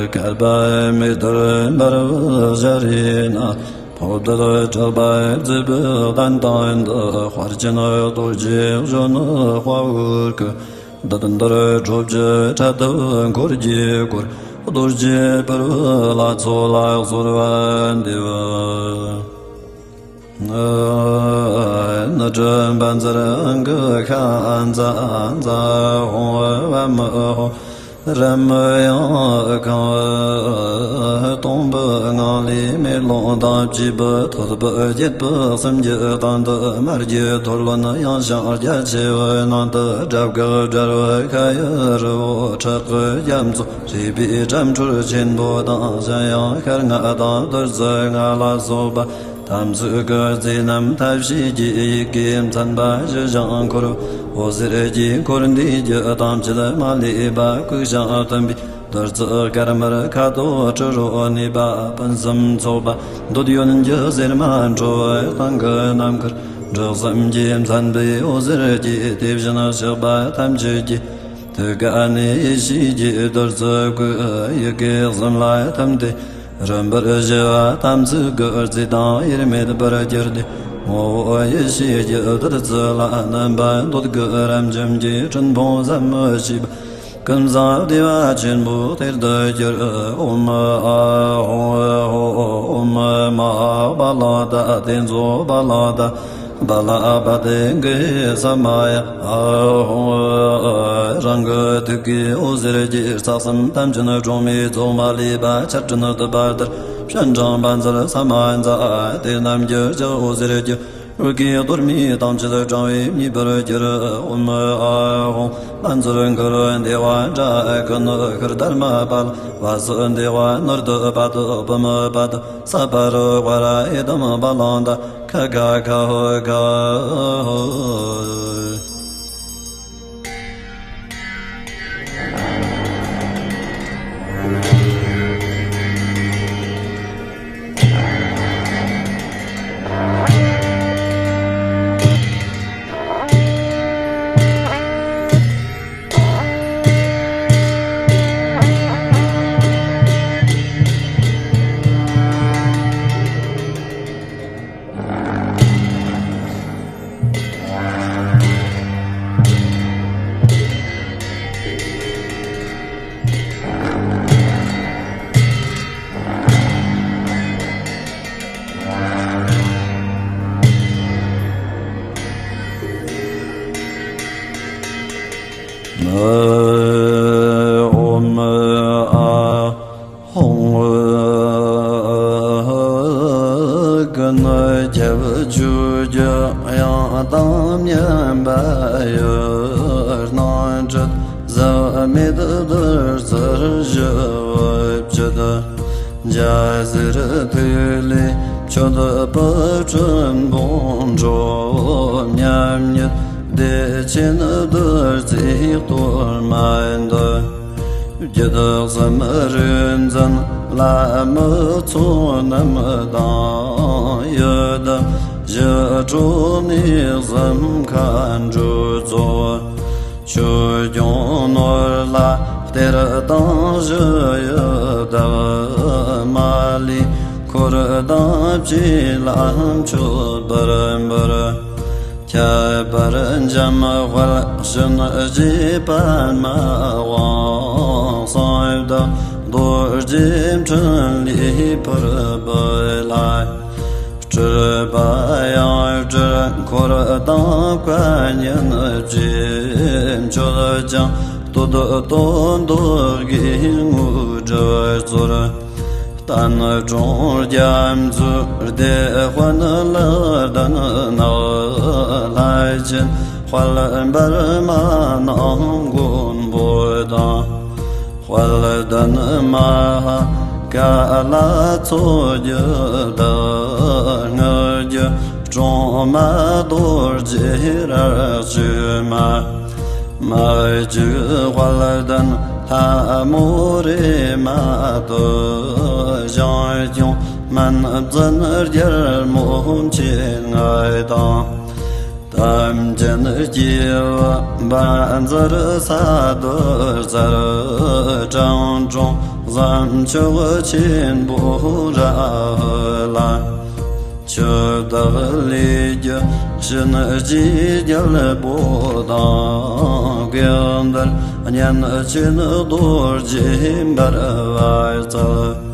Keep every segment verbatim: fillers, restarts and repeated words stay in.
བསྐལ་པ་མེ་ལྟར་འབར་བའི་ཞལ་རས་ནས། འཕོ་འདོད་གྲགས་པ་མཛེས་པའི་གདན་སྟེང་དུ། དཔལ་ཆེན་རྡོ་རྗེ་གཞོན་ནུ་དཔའ་བོས་བསྐོར། བདུད་འདུལ་གྲུབ་ཀྱི་ཕྲག་ཏུ་འཁོར་གྱིས་བསྐོར། རྡོ་རྗེ་ཕུར་བུ་ལ་ཚོགས་ལ་གསོལ་བ་འདེབས། ནི་གྲུབ་པ་ཛར་གི་ཤ་ཛ་ཛ་ཧོ་བ་མི་ཧོ་ར་མི་ཡང་ཁང་། སྟོང་པའི་ངང་ལས་མེ་ལོང་དང་བཅས་པའི་ཐོད་པ་བརྒྱད་པའི་གསུམ་གྱི་སྟེང་དུ་དམར་གྱི་ཐོར་བུ་ནི་ཡང་ཞིང་རྒྱ་ཆེ་བའི་ནང་དུ་སྒྲ་བསྒྲགས་བསྒྲལ་བའི་ཁ་ཡི་རི་བོ་ཁྲག་གི་རྒྱ་མཚོ། རིག་པའི་སྒྲ་འཕྲུལ་ཆེན་པོ་དང་། གཞན་ཡང་ཤར་ལྔ་དང་རྡོ་རྗེ་ལྔ་ལ་སོགས་པ་དམ་ཚིག་གི་རྫས་རྣམས་ཐབས་ཤེས་ཀྱི་ཡི་གེས་མཚན་པ་བཞི་བཞིའང་འཁོར། འོད་ཟེར་གྱི་འཁོར་འདས་ཀྱི་དམ་ཆོས་མ་ལུས་པ། བཀུག་ཞིང་བསྟིམ་པའི་རྡོ་རྗེ་དཀར་དམར་ཁ་དོག་དྲི་རོ་ནུས་པ་ཕུན་སུམ་ཚོགས་པ། འདོད་ཡོན་གྱི་ཟེར་མ་འཕྲོ་བའི་གཏིང་གི་ནམ་མཁར། འབྲུ་གསུམ་གྱི་མཚན་དཔེའི་འོད་ཟེར་གྱིས། དེ་བཞིན་གཤེགས་པ་ཐམས་ཅད་ཀྱི་ཐུགས་ཀ་ནས་ཡེ་ཤེས་ཀྱི་རྡོ་རྗེ་བཀོད། ཡི་གེ་གསུམ་ལ་ཐིམ་སྟེ། རིམ་པར་བཞི་པ་དམ་ཚིག་གི་རྫས་དང་དབྱེར་མེད་པར་གྱུར་ཏེ། ངོ་བོ་ཡེ་ཤེས་ཀྱི་བདུད་རྩི་ལ་མནན་པ་འདོད་དགུ་རབ་འབྱམས་ཀྱི་སྤྲིན་ཕུང་ཟད་མི་ཤེས་པ། ཀུན་བཟང་བདེ་བ་ཆེན་པོའི་གཏེར་དུ་གྱུར། ཨོཾ་ཨཱཿཧཱུྃ་ཧོ་ཨོཾ་མ་ཧཱ་བ་ལ་ཏ་ཏེ་ཛོ་བ་ལ་ཏ། བ་ལ་བ་ཏེ་གེ་ཧེ་ས་མ་ཡ། ཨཱཿཧཱུྃ། རང་གི་ཐུགས་ཀའི་འོད་ཟེར་གྱིས་རྩ་གསུམ་ཐམས་ཅད་སྒྲོན་མེ་རྫོགས་མ་ལུས་པ་ཆར་སྤྲིན་གཏིབས་པ་ལྟར་སྤྱན་དྲངས་པ་མཛད། ས་མ་ཛ། དེ་རྣམས་ཀྱི་ལྗགས་འོད་ཟེར་གྱིས་འོད་ཀྱི་གཏོར་མས་ཐམས་ཅད་དྲངས་པས་མཉེས་པར་གྱུར། ཨོཾ་ཨཱཿཧཱུྃ། བ་མཛོད་འཁོར་བདེ་བ་འདྲ། ཀུན་ཤེས་དྷརྨ་པཱ་ལ། བ་སུ་དེ་བ་ནོར་བདག་པ་དུ་བུམ་པ་དུ། ས་པ་རུ་པ་ར་ཨེ་དམ་བ་ལ་ཏ། ཁ་ཁ་ཁ་ཧོ་ཁ་ཧོ། ཨོཾ་ཨཱཿཧཱུྃ། ཀུན་ཁྱབ་ཆོས་ཀྱི་དབྱིངས་དང་མཉམ་པ་ཡི། སྣང་སྲིད་ཟག་མེད་བདུད་རྩིར་ཞི་བར་བྱེད། འཇའ་ཟེར་ཐིག་ལེ་མཆོད་པའི་སྤྲིན་ཕུང་འགྲོ། མཉམ་ཉིད་བདེ་ཆེན་བདུད་རྩིའི་གཏོར་མ་འདི། བརྒྱུད་གསུམ་རིག་འཛིན་བླ་མའི་ཚོགས་རྣམས་དང་། ཡི་དམ་ཞི་ཁྲོ་གནས་གསུམ་མཁའ་འགྲོའི་ཚོགས། ཆོས་སྐྱོང་ནོར་ལྷ་གཏེར་དང་བཞི་ཡི་བདག། མ་ལུས་འཁོར་དང་བཅས་ལ་མཆོད་པར་འབུལ། ཁྱད་པར་འཇམ་དཔལ་གཤིན་རྗེ་པདྨ་དབང་། གསང་བདག་རྡོ་རྗེ་འཕྲིན་ལས་ཕུར་བུ་ལ། སྤྲུལ་པ་ཡང་སྤྲུལ་འཁོར་དང་བཀའ་ཉན་བཅས། མཆོད་ཅིང་བསྟོད་དོན་མདོ་དགུའི་དངོས་གྲུབ་སྩོལ། གཏན་དྲངས་རྒྱ་མཚོའི་སྡེ་དཔོན་ལག་ལྡན་ནག། ལྷ་ཆེན་ དཔལ་འབར་མ་ནང་མགོན་པོ་དང་། དཔལ་ལྡན་མ་ཧཱ་ཀཱ་ལ་མཚོ་རྒྱལ་དང་། རྔུལ་རྒྱུད་སྲུང་མ་རྡོ་རྗེ་རལ་གཅིག་མ། མ་གཅིག་དཔལ་ལྡན་ལྷ་མོ་རེ་མ་དང་། ཞང་སྐྱོང་སྨན་བཙུན་རྒྱལ་མོ་མཆེད་ལྔ་དང་། དམ་ཅན་སྐྱེས་བུ་བཛྲ་ས་ཏྭ་ཛར། དྲང་སྲོང་བཟང་མཆོག་ཆེན་པོ་ར་ཧུ་ལ། ཆུ་བདག་ལས་ཀྱི་གཤིན་རྗེའི་རྒྱལ་པོ་དང་། གེགས་འདུལ་གཉན་ཆེན་རྡོ་རྗེ་འབར་བ་རྩལ།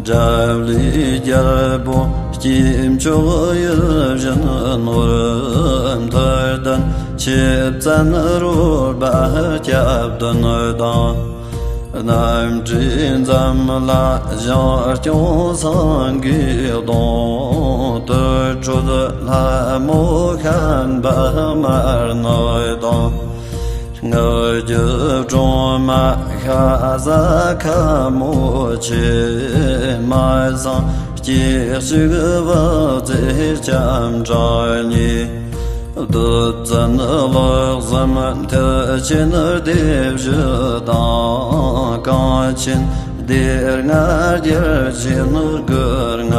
དགྲ་བླའི་རྒྱལ་པོ་སྐྱེས་མཆོག་ཡིད་བཞིན་ནོར། མཐུ་ལྡན་ཆེ་བཙན་རོལ་པ་སྐྱབས་བདུན་དང་། རྣམ་འདྲེན་འཛམ་ལྷ་ཞིང་སྐྱོང་སེང་གེའི་གདོང་། དུར་ཁྲོད་ལྷ་མོ་ཤམ་བྷ་དམར་ནག་དང་། རྔུལ་རྒྱུད་སྲུང་མ་ཤ་ཟ་ཁ་མོ་ཆེ། མ་སྲིང་སྐྱེས་གཅིག་བུ་བཙས་ལྕམ་དྲུག་གཉིས། བདུད་བཙན་གློག་གཟིམ་མཐིལ་ཆེན་སྡེ་བཞི་དང་། གངས་ཆེན་སྡེ་ལྔ་རྒྱལ་ཆེན་སྐུ་ལྔ་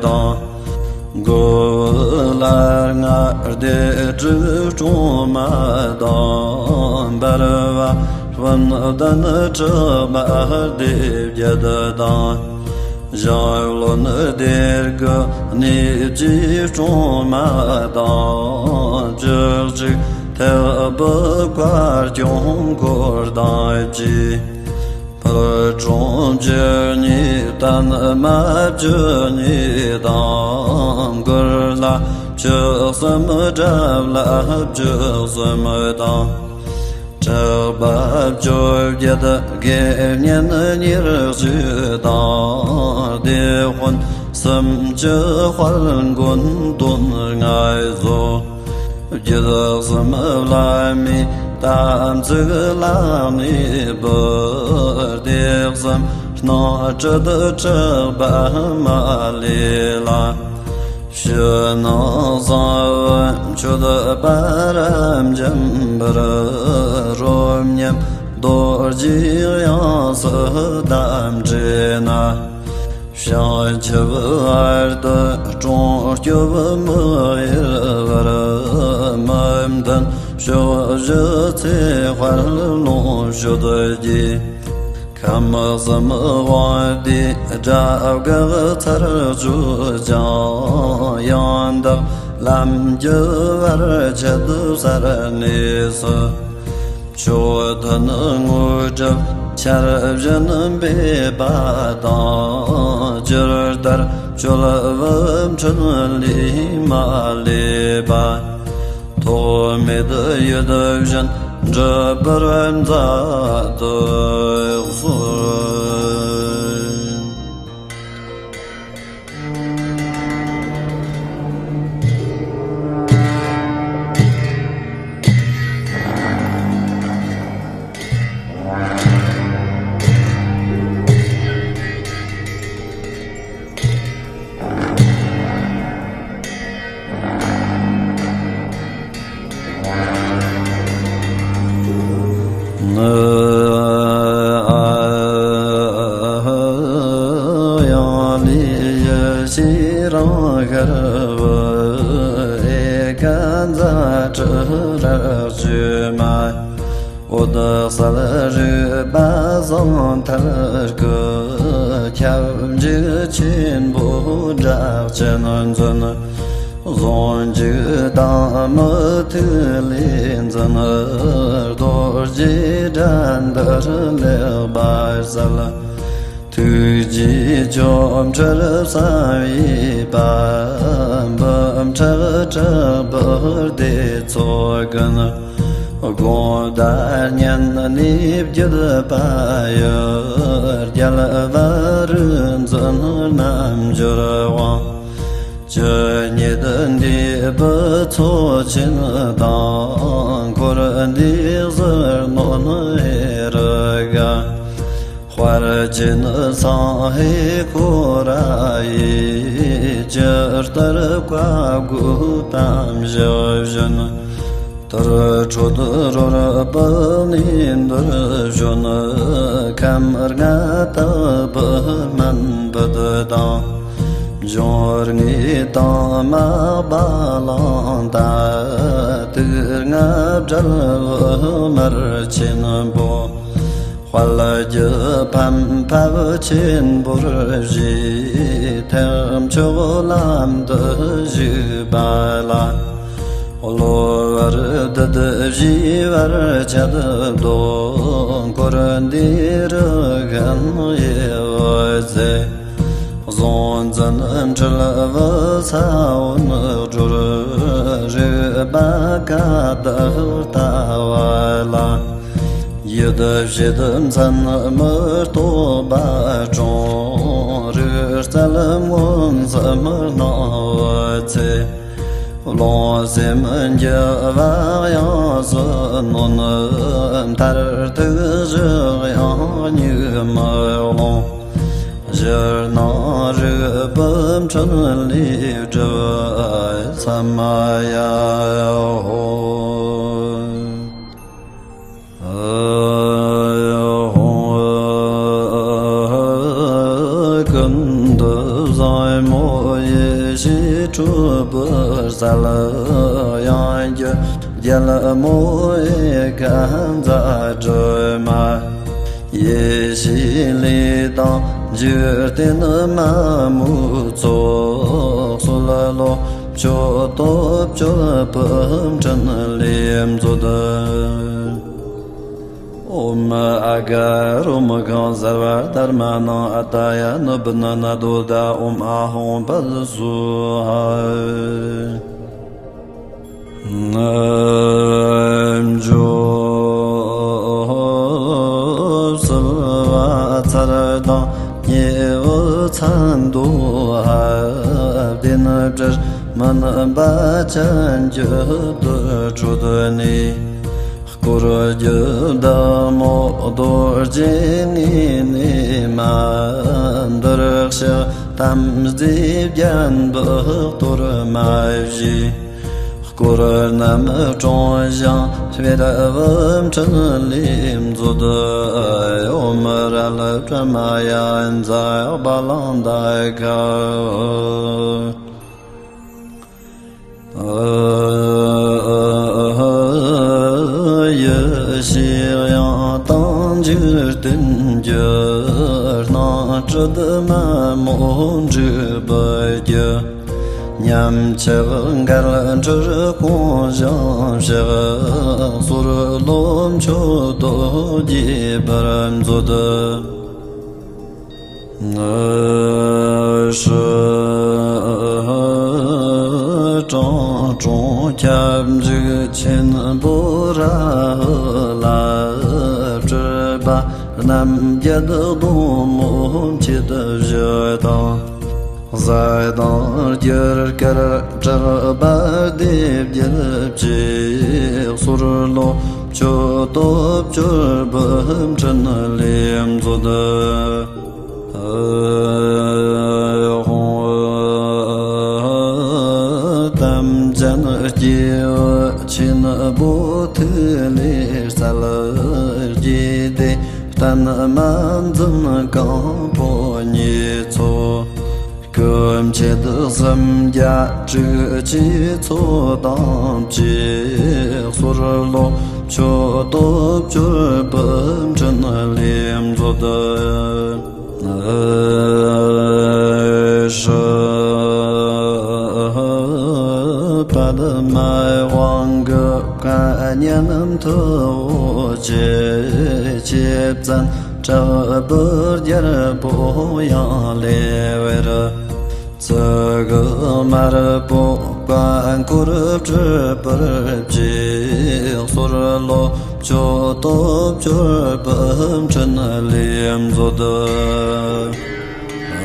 དང་། མགོ་བོ་ལྷ་ལྔ་སྡེ་དྲུག་སྲུང་མ་དང་། འབར་བ་སྤུན་ལྡན་ཁྲག་པ་སྡེ་བརྒྱད་དང་། ཞབས་རློན་སྡེ་དགུ་གནས་བཅས་སྲུང་མ་དང་། བཅུ་གཅིག་ཐེག་པའི་བཀའ་སྐྱོང་འཁོར་དང་བཅས། ཕུར་སྲུང་བཅུ་གཉིས་བསྟན་མ་བཅུ་གཉིས་དང་། གུར་ལྷ་བཅུ་གསུམ་དྲ་བླ་བཅུ་གསུམ་དང་། ཁྲག་པ་བཅོ་བརྒྱད་དགེ་བསྙེན་ཉེར་གཅིག་དང་། སྡེ་དཔོན་སུམ་ཅུ་དཔལ་མགོན་དོན་ལྔའི་གཙོ། བརྒྱུད་གསུམ་བླ་མའི་དམ་ཚིག་ལམ་ནས་བུད། སྡེ་གསུམ་སྣང་སྲིད་ཁྲག་པ་མ་ལུས་ལ། ཕྱི་ནང་གསང་བ་མཆོད་པ་རབ་འབྱམས་པར། རོ་མཉམ་རྡོ་རྗེའི་དབྱངས་སུ་དམ་དྲས་ན། བྱང་ཆུབ་བར་དུ་སྲུང་སྐྱོབ་མི་གཡེལ་བར། མི་མཐུན་ཕྱོགས་བཞི་ཚེ་དཔལ་ལོངས་སྤྱོད་ཀྱི། ཁམས་གསུམ་དབང་སྡུད་དགྲ་བགེགས་ཚར་གཅོད་ཅིང་། ཡང་དག་ལམ་གྱི་བར་ཆད་སེལ་ནུས་སུ། མཆོག་ཐུན་དངོས་གྲུབ་ཆར་བཞིན་འབེབས་པ་དང་། ཇི་ལྟར་སྤྱོད་པའི་འཕྲིན་ལས་མ་ལུས་པ། ཐོགས་མེད་ཡིད་བཞིན་འགྲུབ་པར་མཛད་དུ་གསོལ། ཡང་ལས་ཡེ་ཤེས་རང་ཤར་བུ། ཨེ་ཀ་ཛ་ཀྲི་ར་ཀྲི་མ། འོད་གསལ་རིག་པ་ཟང་ཐལ་སྐུ། ཁྱབ་འཇུག་ཆེན་པོ་སྒྲ་གཅན་འཛིན། ཟུང་འཇུག་དྭངས་མའི་ཐིག་ལེ་འཛིན། རྡོ་རྗེ་དགྲ་འདུལ་ལེགས་པར་གསལ། ཐུགས་རྗེའི་ཆོ་འཕྲུལ་གསལ་བའི་པ། འབུམ་ཕྲག་དྲུག་པོ་སྡེ་ཚོགས་ཀུན། དགོངས་དག་སྙན་ནས་བརྒྱུད་པ་ཡི། རྒྱལ་བ་རིག་འཛིན་རྣལ་འབྱོར་དབང་། ཉིད་འདུས་པའི་མཚོ་ཆེན་དང་། འཁོར་འདས་ཟིལ་གནོན་ཧེ་རུ་ཀ། དཔལ་ཆེན་སཾ་ཧེ་ཁོ་ར་ཡིས། ཇི་ལྟར་བཀའ་བསྒོས་པའམ་ཞུས་བཞིན། དུར་ཁྲོད་རོལ་པའི་གནས་འདིར་བྱོན། ཁམས་ལྔ་དག་པའི་སྨན་ཕུད་དང་། འབྱུང་ལྔའི་དྭངས་མ་བ་ལང་དང་། དུག་ལྔ་བྲལ་བའི་མར་ཆེན་པོ། དཔལ་གྱི་ཕམ་ཕབ་ཆེན་པོར་བཞེས། ཐེག་མཆོག་ལམ་དུ་ཞུགས་པ་ལ། གློ་བུར་བདུད་བཞིའི་བར་ཆད་བཟློག། འཁོར་འདས་རིགས་ལྔའི་ཡི་དྭགས་རྩད། གཟུང་འཛིན་འཁྲུལ་པའི་ས་བོན་སྒྲོལ། རིག་པ་ཀ་དག་ལྟ་བ་ལ། ཡིད་བྱེད་མཚན་མི་རྟོག་པ་དྲོངས། རིག་རྩལ་མངོན་སུམ་སྣང་བའི་ཚེ། རླུང་སེམས་འགྱུ་བ་དབྱིངས་སུ་ནོན། མཐར་ཐུག་གཞི་དབྱིངས་གཉུག་མའི་ཀློང་། གཞིར་སྣང་རིག་པའི་འཕྲིན་ལས་སྒྲིབ་པ་སེལ་མ་ཡ་ཧོ། ཀུན་ཏུ་བཟང་མོ་ཡེ་ཤེས་ཁྲོ་བོའི་རྩལ། དབྱངས་ཀྱི་རྒྱལ་མོ་ཨེ་ཀ་ཛ་སྒྲོལ་མ། ཡེ་ཤེས་ལས་དང་འཇིག་རྟེན་མ་མོའི་ཚོགས། གསོལ་ལོ་མཆོད་དོ་སྤྱོད་པའི་འཕྲིན་ལས་མཛོད། ཨོཾ་ཨ་ག་རུ་མུ་གང་ཟར་བ་དྷརྨ་ནང་ཨ་ཏ་ཡ་ནུ་བི་ན་ན་དོ་ད། ཨོཾ་ཨ་ཧོང་པ་སུ་ཧ། བསྐྱབ་སུ་བ་ཚར་དང་ཉེ་བའི་མཚན་དུ་ཧ། བདེན་བྲལ་མུན་པ་ཅན་གྱི་དུར་ཁྲོད་ནས། བསྐོར་གྱུར་བདག་མོ་རྡོ་རྗེ་ངོས་ནས་མ། འདིར་གཤེགས་དམ་རྫས་བརྒྱན་པའི་གཏོར་མ་བཞེས། དཀོར་རྣམས་དྲོངས་ཤིང་སྤེལ་བའི་འཕྲིན་ལས་མཛོད། ཨོཾ་རལ་པྲ་མ་ཡ་ཛྙཱ་བ་ལང་ད་ག། ཡེ་ཤེས་དབྱིངས་དང་འཇིག་རྟེན་གྱི་སྣང་སྲིད་མ་མོ་འཁྲུགས་པའི་རྒྱུ། ཉམས་ཆག་འགལ་འཁྲུལ་སྤོང་ཞིང་གཤེགས། གསོལ་ལོ་མཆོད་དོ་དགྱེས་པར་མཛོད། ཧྲཱིཿ། དྲང་དྲུང་ཁྱབ་འཇུག་ཆེན་པོ་ར་ཧུ་ལ། སྤྲུལ་པ་རྣམ་བརྒྱད་སྡོང་མོ་མཆེད་བཞི་དང་། གཟའ་དང་རྒྱུ་སྐར་གྲགས་པ་སྡེ་བརྒྱད་ཀྱིས། གསོལ་ལོ་མཆོད་དོ་སྤྱོད་པའི་འཕྲིན་ལས་མཛོད། དམ་ཅན་སྐྱེས་བུ་ཆེན་པོ་ཐིག་ལེ་རྩལ། རྒྱས་ཏེ་བསྟན་མ་འཛིན་གང་པོ་ཉེས་ཚོགས། སྐུ་མཆེད་སུམ་བརྒྱ་དྲུག་ཅུའི་ཚོགས་དང་བཅས། གསོལ་ལོ་མཆོད་དོ་སྤྱོད་པའི་འཕྲིན་ལས་མཛོད། ཧྲཱིཿ། པདྨའི་དབང་གི་བཀའ་ཉན་མཐུ་བོ་ཆེ། ཆེ་བཙན་དྲག་པོའི་རྒྱལ་པོ་ཡང་ལེ་བེར། ཚིག་གི་དམར་པོ་བཀའ་འཁོར་སྒྲུབ་པར་བཅས། གསོལ་ལོ་མཆོད་དོ་སྤྱོད་པའི་འཕྲིན་ལས་མཛོད།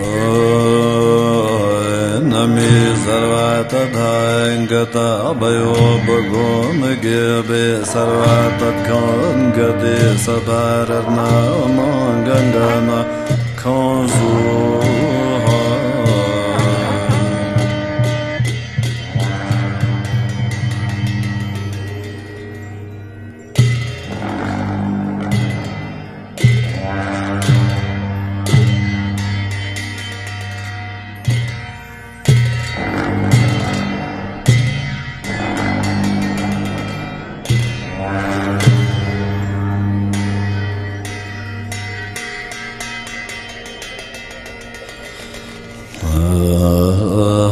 ཨོ་ན་ མི་སརྦ་ཏ་ཐཱ་ག་ཏ་བྷ་ཡོ་བྷ་གོ་མི་གེ་བྷེ་སརྦ་ཏ་ཐཱ་ག་ཏེ་སབ་བྷ་རཏྣ་མང་ག་ན་ཁང་སུ་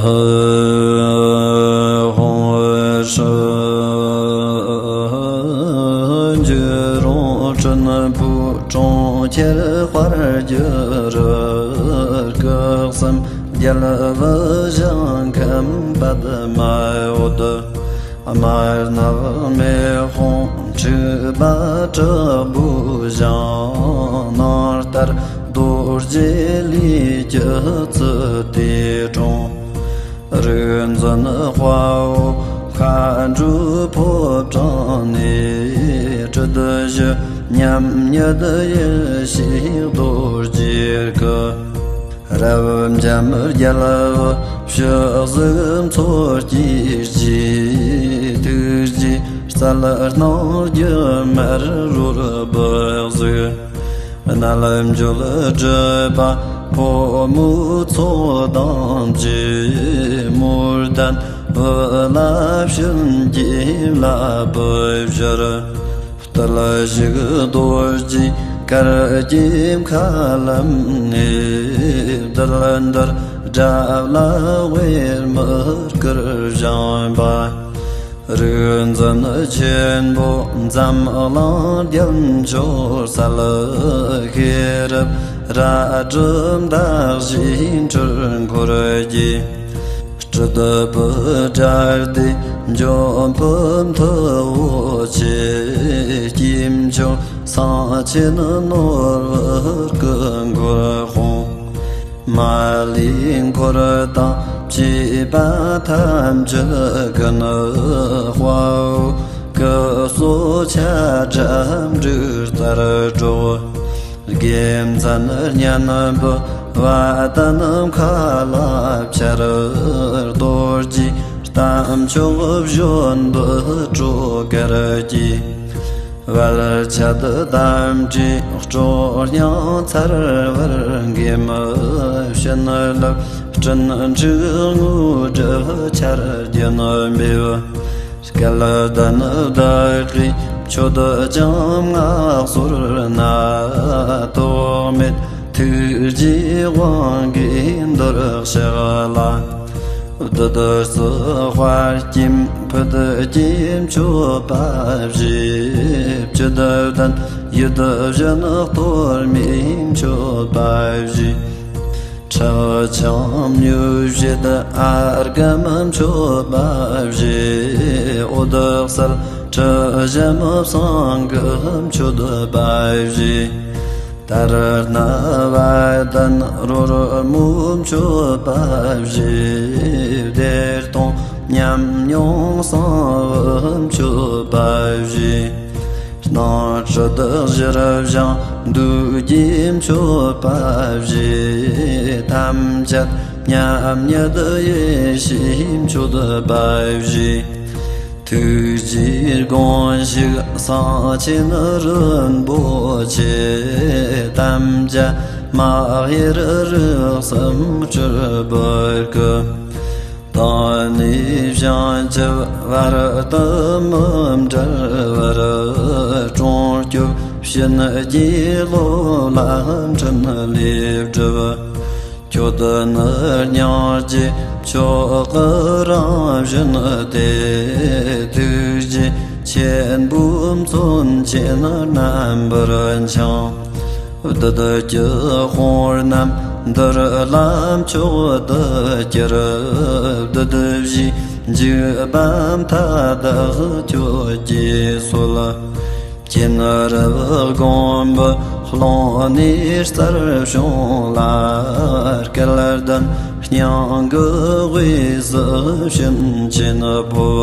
ཧ། འཇུ་རུང་སྤྲིན་ཕུང་གྲོང་ཁྱེར་དཔལ་གྱི་རི། སྐུ་གསུམ་རྒྱལ་བུ་ཞིང་ཁམས་པདྨ་འོད། དམར་ནག་མེ་དཔུང་འཁྲིགས་པ་དྲག་པོའི་ཞིང་། ནང་ལྟར་རྡོ་རྗེ་ལུས་ཀྱི་ཙིཏྟའི་དྲུང་། རིག་འཛིན་དཔའ་བོ་མཁའ་འགྲོའི་ཕོ་བྲང་ནས། སྲིད་ཞི་མཉམ་ཉིད་ཡེ་ཤེས་རྡོ་རྗེའི་སྐུ། རབ་འབྱམས་རྒྱལ་བུ་ཕྱག་གཟུགས་མཚོ་སྐྱེས་ཀྱི། ཐུགས་རྗེའི་རྩལ་སྣང་སྒྱུ་མར་རོལ་པའི་གཟུགས། རྣལ་འབྱོར་སྒྲུབ་པ་ཕོ་མོའི་ཚོགས་དང་བཅས། མོས་ལྡན་བུ་ལ་བྱིན་གྱིས་བརླབས་པའི་ཕྱིར། བརྟུལ་ཞུགས་རྡོ་རྗེའི་གར་གྱི་མཁའ་ལམ་ནས། བདུད་འདུལ་དགྲ་བླ་ཝེར་མའི་སྐུར་བཞེངས་པ། རིག་འཛིན་ཆེན་པོ་འཛམ་གླིང་རྒྱན་མཆོག་གསལ། ཤེས་རབ་རལ་གྲི་མདའ་གཞུའི་འཕྲུལ་འཁོར་གྱིས། སྲིད་པའི་དགྲ་སྡེ་འཇོམས་པའི་མཐུ་བོ་ཆེ། དཀྱིལ་ཆོག་གསང་ཆེན་ནོར་བུ་སྐུ་འཁོར་དཔུང་། མ་ལུས་འཁོར་དང་བཅས་པ་ཐམས་ཅད་ཀུན། དཔའ་བོའི་སྐུ་གསོལ་ཆ་བྲབ་འབྲུག་ལྟར་སྒྲོག། དགེ་མཚན་སྙན་པའི་བ་དན་མཁའ་ལ་འཕྱར། རྡོ་རྗེའི་རྟ་མཆོག་བཞོན་པའི་སྤྲོ་གར་གྱིས། བར་ཆད་དམ་དྲིས་སྤྲོ་སྙིང་ཚར་བར་འགེམས། བྱིན་རླབས་སྤྲིན་དྲུག་དངོས་གྲུབ་ཆར་རྒྱུན་འབེབས། སྐལ་ལྡན་བདག་གིས་མཆོད་ཅིང་མངའ་གསོལ་ན། རྟོག་མེད་ཐུགས་རྗེའི་དབང་གིས་འདིར་གཤེགས་ལ། བདུད་རྩི་དཔལ་སྐྱེམས་ཕུད་ཀྱིས་མཆོད་པ་བཞེས། བཅུད་ལྡན་ཡིད་བཞིན་གཏོར་མས་མཆོད་པ་བཞེས། ཁྲག་འཆང་མྱོས་བྱེད་ཨརྒྷ་མཆོད་པ་བཞེས། འོད་གསལ་དྲི་ཞིམ་བསང་གིས་མཆོད་པ་བཞེས། དར་སྣ་བ་དན་རོལ་མོས་མཆོད་པ་བཞེས། བདེ་སྟོང་ཉམས་མྱོང་གསང་བས་མཆོད་པ་བཞེས། སྣང་སྲིད་གཞིར་བཞེངས་འདུས་ཀྱིས་མཆོད་པ་བཞེས། ཐམས་ཅད་མཉམ་ཉིད་ཡེ་ཤེས་མཆོད་པ་བཞེས། ཐུགས་རྗེའི་དགོངས་ཤིག་གསང་ཆེན་རིན་པོ་ཆེ། ཐམས་ཅད་མ་གཡེལ་རིགས་གསུམ་སྤྲུལ་པའི་སྐུ། དེང་ནས་བྱང་ཆུབ་བར་དུ་མི་འབྲལ་བར། སྲུང་སྐྱོབ་བྱིན་གྱིས་རློབས་ལ་འཕྲིན་ལས་སྒྲུབ། ཁྱོད་ནི་སྙིང་རྗེ་མཆོག་གི་རང་བཞིན་ཏེ། ཐུགས་རྗེ་ཆེན་པོས་མཚོན་ཆེན་རྣམ་པར་འཆང་། བདུད་ཀྱི་དཔུང་རྣམས་འདུལ་ལ་མཆོག་ཏུ་གྱུར། བདུད་བཞིའི་འཇིགས་པ་མཐའ་དག་ཁྱོད་ཀྱིས་སོལ། མཁྱེན་རབ་དགོངས་པའི་ ཀློང་ནས་རྩལ་བྱུང་ལ་སྐལ་ལྡན་སྙིང་གི་དབུས་སུ་བྱིན་ཆེན་ཕོབ།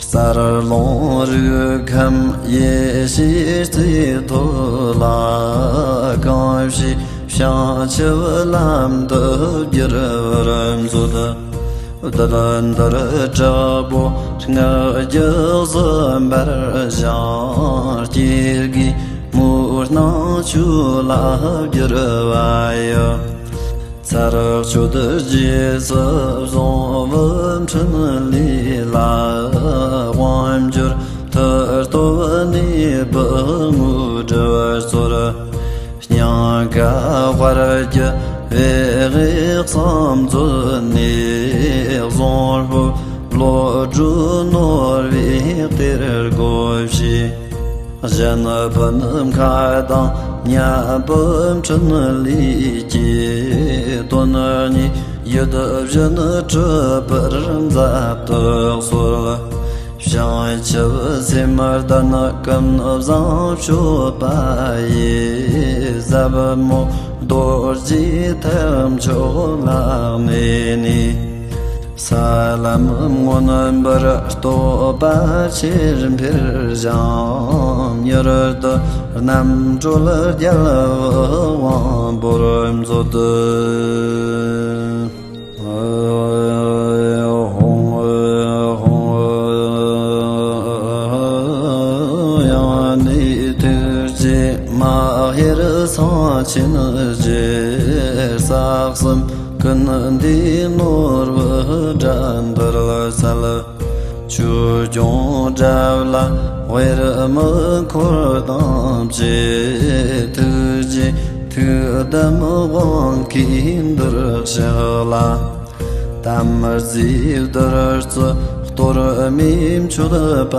རྩལ་ལུང་རིགས་ཁམས་ཡེ་ཤེས་རྩེ་ཐོ་ལ། གང་ཞིག་བྱང་ཆུབ་ལམ་དུ་བསྒྱུར་བར་མཛོད། བདུད་འདུལ་དྲག་པོ་སྔགས་རྒྱུད་གསུམ་པར་བཞེངས། སྐྱེ་རྒུའི་མུན་སྣང་ཆོས་ལ་བསྒྱུར་བ་ཡི། ཚར་གཅོད་རྗེས་སུ་བཟུང་བའི་འཕྲིན་ལས་ལ། དབང་བསྒྱུར་མཐུ་སྟོབས་ནུས་པའི་དངོས་གྲུབ་སྩོལ། སྙིང་ག་དཔལ་གྱི་བེ་རེག་གསུམ་མཛོད་ནས། གཟུངས་ཕུབ་བློ་གྲོས་ནོར་བུའི་གཏེར་སྒོ་ཕྱེ། གཞན་ཕན་མཁའ་དང་མཉམ་པའི་འཕྲིན་ལས་ཀྱིས། དོན་གཉིས་ཡིད་བཞིན་འགྲུབ་པར་མཛད་དུ་གསོལ། བྱང་ཆུབ་སེམས་ལྡན་ཀུན་བཟང་སྤྱོད་པ་ཡི། ཟབ་མོ་རྡོ་རྗེ་ཐེག་མཆོག་ལག་ལེན་ནས། ས་ལམ་མངོན་པར་རྟོགས་པ་ཆེར་འཕེལ་ཞིང་། མྱུར་དུ་རྣམ་གྲོལ་རྒྱལ་བའི་དབང་པོར་མཛོད། ཡང་ནས་ཐུགས་རྗེ་མ་ཧེར་གསང་ཆེན་རྗེ། ས་གསུམ་ཀུན་འདུས་ནོར་བུ་དགྲ་འདུལ་རྩལ། ཆོས་སྐྱོང་དགྲ་བླ་དབྱེར་མེད་འཁོར་དང་བཅས། ཐུགས་རྗེ་ཐུགས་དམ་དབང་གིས་འདིར་གཤེགས་ལ། དམ་རྫས་བདུད་རྩི་གཏོར་མས་མཆོད་པ་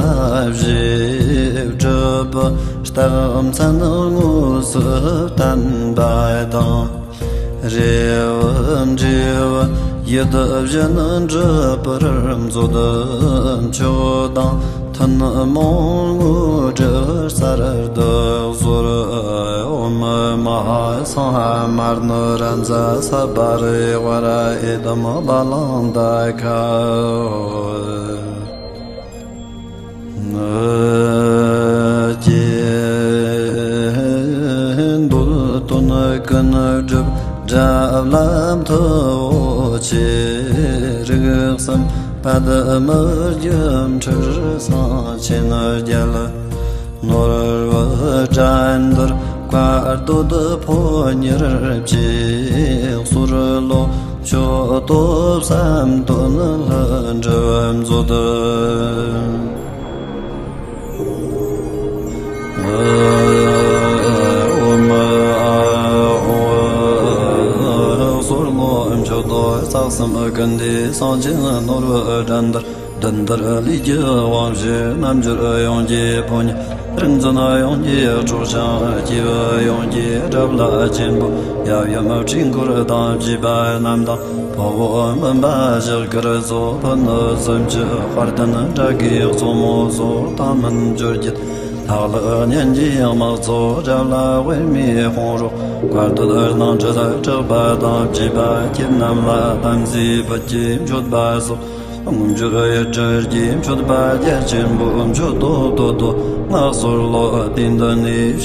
བཞེས། སྒྲུབ་པའི་རྟགས་མཚན་དངོས་སུ་བསྟན་པ་དང་། རེ་བའི་འབྲས་བུ་ཡིད་བཞིན་འགྲུབ་པར་མཛོད། མཆོག་དང་ཐུན་མོང་དངོས་གྲུབ་གསར་དུ་གསོལ། ཨོཾ་མ་ཧཱ་སཾ་ཧ་མ་ཎི་རཱ་ཛ་ས་བ་རི་ཝཱ་ར་ཨེ་དམ་བ་ལང་ད་ག་ཀྱེ། འདོད་དོན་ཀུན་འགྲུབ་དགڇ་བླ་མཐུ་བོ་ཆེ། རིགས་གསུམ་པདྨ་སྒྱུ་འཕྲུལ་གསང་ཆེན་རྒྱལ། ནོར་བུ་དགྲ་འདུལ་བཀའ་སྡོད་ཕོ་ཉར་བཅས། གསོལ་ལོ་མཆོད་དོ་བསམ་དོན་ལྷུན་གྲུབ་མཛོད། ཨོཾ། གསོལ་ལོ་མཆོད་དོ་རྩ་གསུམ་ཀུན་འདུས་གསང་ཆེན་ནོར་བུ་དགྲ་འདུལ། བདུད་འདུལ་ལས་ཀྱི་དབང་ཕྱུག། རྣལ་འབྱོར་ཡོངས་ཀྱི་ཕོ་ཉ། རིག་འཛིན་ཡོངས་ཀྱི་སྲོག་ཤིང་། སྐྱེས་བུ་ཡོངས་ཀྱི་དགྲ་བླ་ཆེན་པོ། ཡབ་ཡུམ་ཆོས་འཁོར་དང་བཅས་པ་རྣམས་དང་། ཕུ་བོ་སྨན་པ་ཞབས་དཀར་སོགས། ཕུ་ནུ་སུམ་ཅུ་དཔལ་ལྡན་དགྲ་བགེགས་གཙོ་མོ་སོགས། མཐའ་མིན་བརྗོད་བགྱིད་ལྷག་ལུས་གཉན་གྱི་དམག་ཚོགས། དགྲ་བླ་དབུས་མའི་དཔུང་རོགས། བཀའ་སྡོད་སྣང་མཐའ་དྲེགས་པ་དང་བཅས་པ། ཁྱེད་རྣམས་ལ་དམ་ཚིག་ཕུད་ཀྱིས་མཆོད་པ་སོགས། དངོས་འབྱོར་ཡིད་སྤྲུལ་གྱི་མཆོད་པ་རྒྱ་ཆེན་པོ་མཆོད་དོ་ཏོ་ཏོ། སྔགས་ཟོར་ལོ་དེ་འདི་ནས་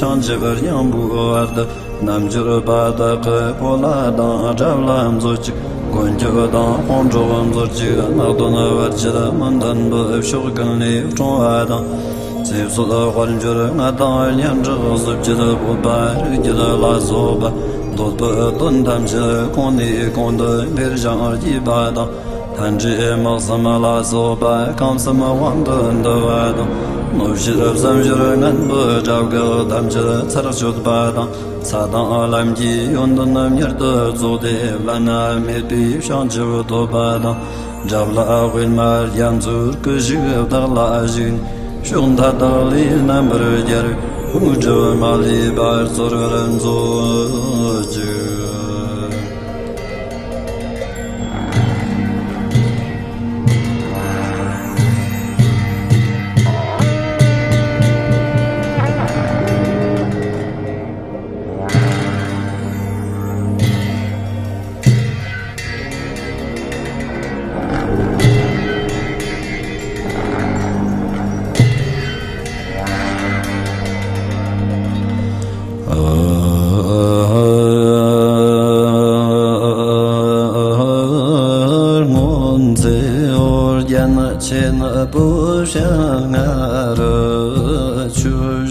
བྱང་ཆུབ་སྙིང་པོའི་བར་དུ། རྣལ་འབྱོར་པ་དག་གི་ཕོ་ལྷ་དང་དགྲ་བླ་མཛོད་ཅིག། མགོན་སྐྱབས་དང་དཔུང་གྲོགས་མཛོད་ཅིག། སྔགས་དོན་བར་ཆད་མི་ལྡན་པའི་ཕྱོགས་ཀུན་ནས་སྲུང་བ་དང་། ཚེ་བསོད་དཔལ་འབྱོར་མངའ་ཐང་སྙན་གྲགས་གཟི་བརྗིད་བོད་པ་རིགས་རྒྱུད་ལ་སོགས་པ། འདོད་པའི་དོན་ཐམས་ཅད་གོང་ནས་གོང་དུ་འཕེལ་ཞིང་རྒྱས་པ་དང་། ལྷ་འདྲེ་དམག་གསུམ་ལ་སོགས་པ་གང་བསམ་དབང་དུ་འདུ་བ་དང་། གནོད་བྱེད་བསམ་སྦྱོར་ངན་པའི་དགྲ་བགེགས་ཐམས་ཅད་ཚར་གཅོད་པ་དང་། ས་དང་ལམ་གྱི་ཡོན་ཏན་མྱུར་དུ་རྫོགས་ཏེ་བླ་ན་མེད་པའི་བྱང་ཆུབ་ཐོབ་པ་དང་། དགྲ་བླ་དབུས་མ་རྒྱ་མཚོའི་སྐུ་ཞིག་བདག་ལ་བཞུགས་ནས། ཕྱོགས་མཐའ་དག་ལས་རྣམ་པར་རྒྱལ་བའི་དངོས་གྲུབ་མ་ལུས་པ་སྩོལ་བར་མཛོད་ཅིག།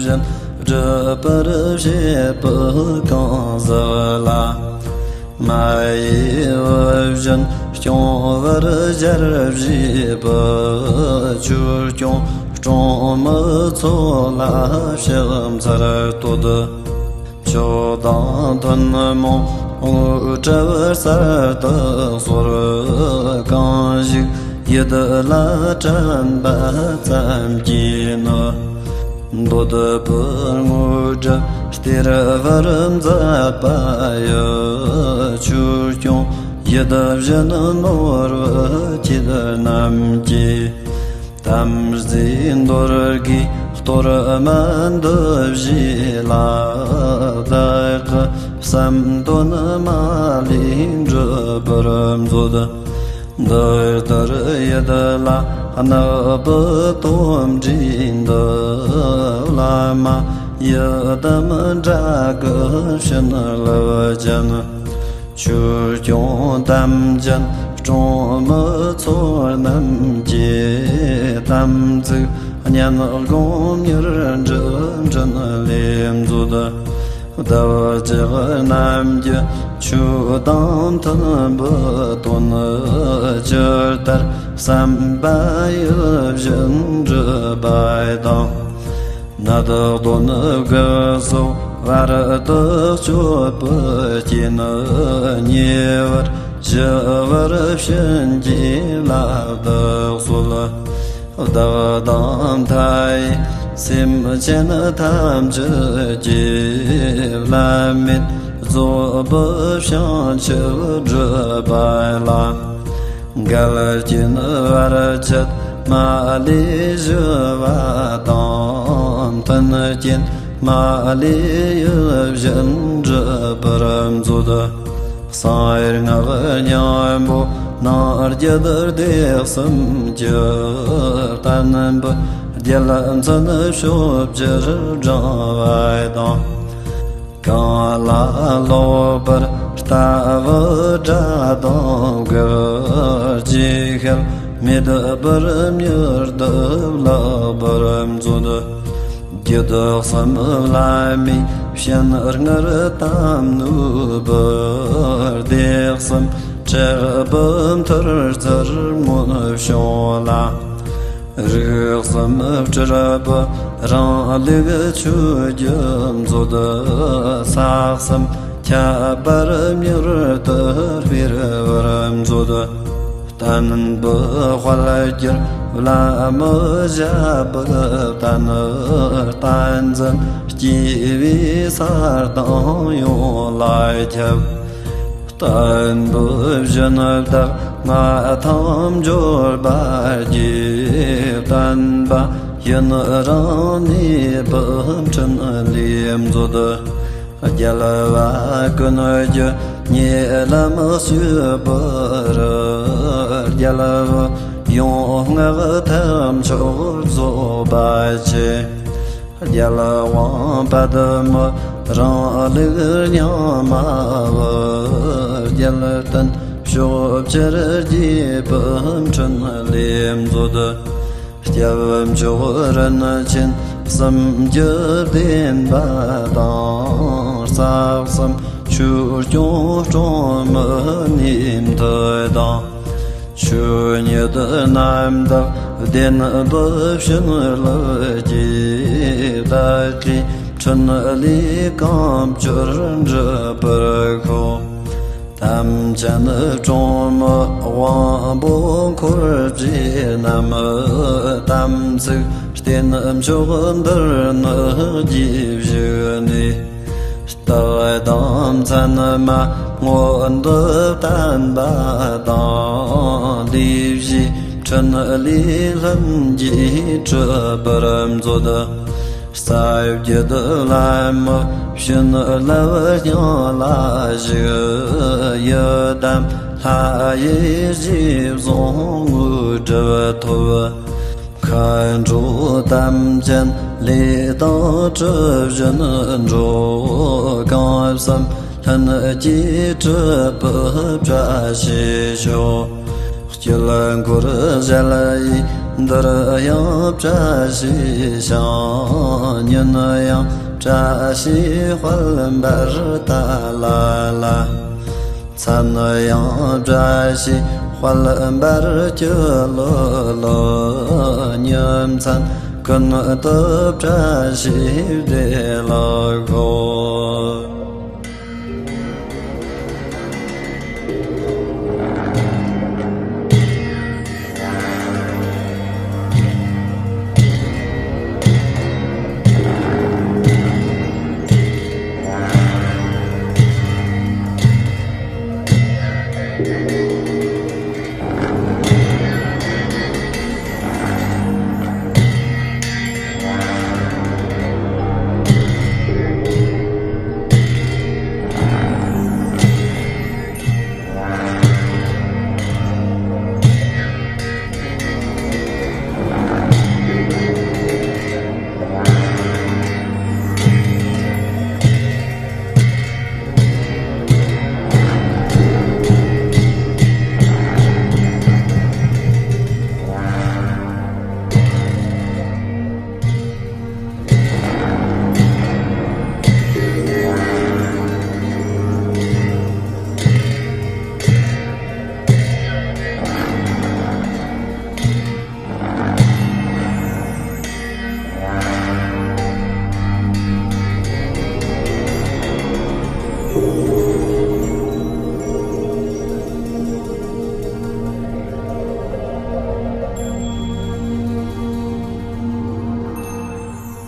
བཞིན་སྒྲུབ་པར་བྱེད་པ་གང་ཟག་ལ། མ་ཡི་བུ་བཞིན་སྐྱོང་བར་སྦྱར་བྱེད་པ། ཆོས་སྐྱོང་སྲུང་མའི་ཚོགས་ལ་ཕྱག་འཚལ་བསྟོད། མཆོག་དང་ཐུན་མོང་དངོས་གྲུབ་གསར་དུ་གསོལ། གང་ཞིག་ཡིད་ལ་དྲན་པ་ཙམ་གྱིས་ནི། འདོད་པའི་དངོས་གྲུབ་སྟེར་བར་མཛད་པ་ཡི། ཆོས་སྐྱོང་ཡིད་བཞིན་ནོར་བུ་ཁྱེད་རྣམས་ཀྱི། དམ་རྫས་འདོར་གྱིས་གཏོར་མ་འདི་བཞེས་ལ། བདག་གི་བསམ་དོན་མ་ལུས་འགྲུབ་པར་མཛོད། འདི་ལྟར་ཡིད་ལ་བརྣག་པའི་དོན་འབྲས་འདི། བླ་མ་ཡི་དམ་དགྲ་བགེགས་བྱིན་རླབས་ཅན། ཆོས་སྐྱོང་དམ་ཅན་སྲུང་མའི་ཚོགས་རྣམས་ཀྱིས། དམ་ཚིག་སྙན་དགོངས་མྱུར་འགྲུབ་འཕྲིན་ལས་མཛོད། བདག་ཅག་རྣམས་ཀྱི་ཆོས་དང་མཐུན་པའི་དོན། ཇི་ལྟར་བསམ་པ་ཡིད་བཞིན་འགྲུབ་པ་དང་། ནད་གདོན་བགེགས་སོགས་བར་དུ་གཅོད་པའི་རྐྱེན། ཉེ་བར་ཞི་བར་བྱིན་གྱིས་བརླབ་ཏུ་གསོལ། བདག་དང་མཐའ་ཡས་སེམས་ཅན་ཐམས་ཅད་ཀྱི། བླ་མེད་རྫོགས་པའི་བྱང་ཆུབ་སྒྲུབ་པ་ལ། འགལ་རྐྱེན་བར་ཆད་མ་ལུས་ཞི་བ་དང་། མཐུན་རྐྱེན་མ་ལུས་ཡིད་བཞིན་འགྲུབ་པར་མཛོད། གསང་སྔགས་སྙིང་པོ་ནང་རྒྱུད་སྡེ་གསུམ་གྱི། བསྟན་པའི་རྒྱལ་མཚན་ཕྱོགས་བཅུར་བསྒྲེངས་པ་དང་། གང་ལ་ལོག་པར་ལྟ་བུ་དགྲ་དང་བགེགས། ཅི་བྱེད་མེད་པར་མྱུར་དུ་བརླག་པར་མཛོད། རྒྱུད་གསུམ་བླ་མའི་བྱིན་རླབས་དམ་ནོར་བུ། སྡེ་གསུམ་དྲེགས་པའི་མཐུ་རྩལ་མངོན་བྱུང་ལ། རིགས་གསུམ་སྤྲུལ་པའི་རིང་ལུགས་ཆོས་ཀྱི་མཛོད། ས་གསུམ་ཁྱབ་པར་མྱུར་དུ་སྤེལ་བར་མཛོད། བསྟན་པའི་དཔལ་གྱུར་བླ་མའི་ཞབས་པད་བརྟན། བསྟན་འཛིན་སྐྱེ་བོའི་ས་དང་ཡོངས་ལ་ཁྱབ། བསྟན་པའི་བྱིན་བདག་མངའ་ཐང་འབྱོར་པ་རྒྱས། བསྟན་པ་ཡུན་རིང་གནས་པའི་འཕྲིན་ལས་མཛོད། རྒྱལ་བ་ཀུན་གྱི་ཉེ་ལམ་སྤྱོད་པར། རྒྱལ་བུ་ཡོངས་བསྔགས་ཐེག་མཆོག་རྫོགས་པ་ཆེ། རྒྱལ་དབང་པདྨ་རིང་ལུགས་རྙིང་མ་བུ། རྒྱལ་བསྟན་ཕྱོགས་བཅུར་རྒྱས་པའི་འཕྲིན་ལས་མཛོད། སྐྱབས་མཆོག་རིན་ཆེན་གསུམ་གྱི་བདེན་པ་དང་། རྩ་གསུམ་ཆོས་སྐྱོང་སྲུང་མའི་ནུས་མཐུ་དང་། ཆོས་ཉིད་རྣམ་དག་བདེན་པའི་བྱིན་རླབས་ཀྱིས། བདག་གི་འཕྲིན་ལས་གང་བཅོལ་འགྲུབ་པར་ཤོག། དམ་ཅན་སྲུང་མའི་དབང་པོ་འཁོར་བཅས་རྣམས། དམ་ཚིག་རྟེན་མཆོག་འདིར་ནི་རྒྱས་བཞུགས་ནས། རྟགས་དང་མཚན་མ་མངོན་དུ་བསྟན་པ་དང་། ལས་བཞིའི་འཕྲིན་ལས་ལྷུན་གྱིས་གྲུབ་པར་མཛོད། རྩ་བརྒྱུད་བླ་མའི་བྱིན་རླབས་སྙིང་ལ་ཞུགས། ཡི་དམ་ལྷ་ཡི་རྗེས་བཟུང་དངོས་གྲུབ་ཐོབ། མཁའ་འགྲོ་དམ་ཅན་ལས་དང་གྲུབ་ཞིང་འགྲོ། གང་བསམ་ལྷུན་གྱིས་གྲུབ་པའི་བཀྲ་ཤིས་ཤོག། དཀྱིལ་འཁོར་གཞལ་ཡས་ འདིར་ཡང་བཀྲ་ཤིས་ཤིང་། ཉིན་ཡང་བཀྲ་ཤིས་དཔལ་འབར་ཏ་ལ་ལ། མཚན་ཡང་བཀྲ་ཤིས་དཔལ་འབར་ཀྱི་ལོ་ལོ། ཉིན་མཚན་ཀུན་ཏུ་བཀྲ་ཤིས་བདེ་ལེགས་ཤོག།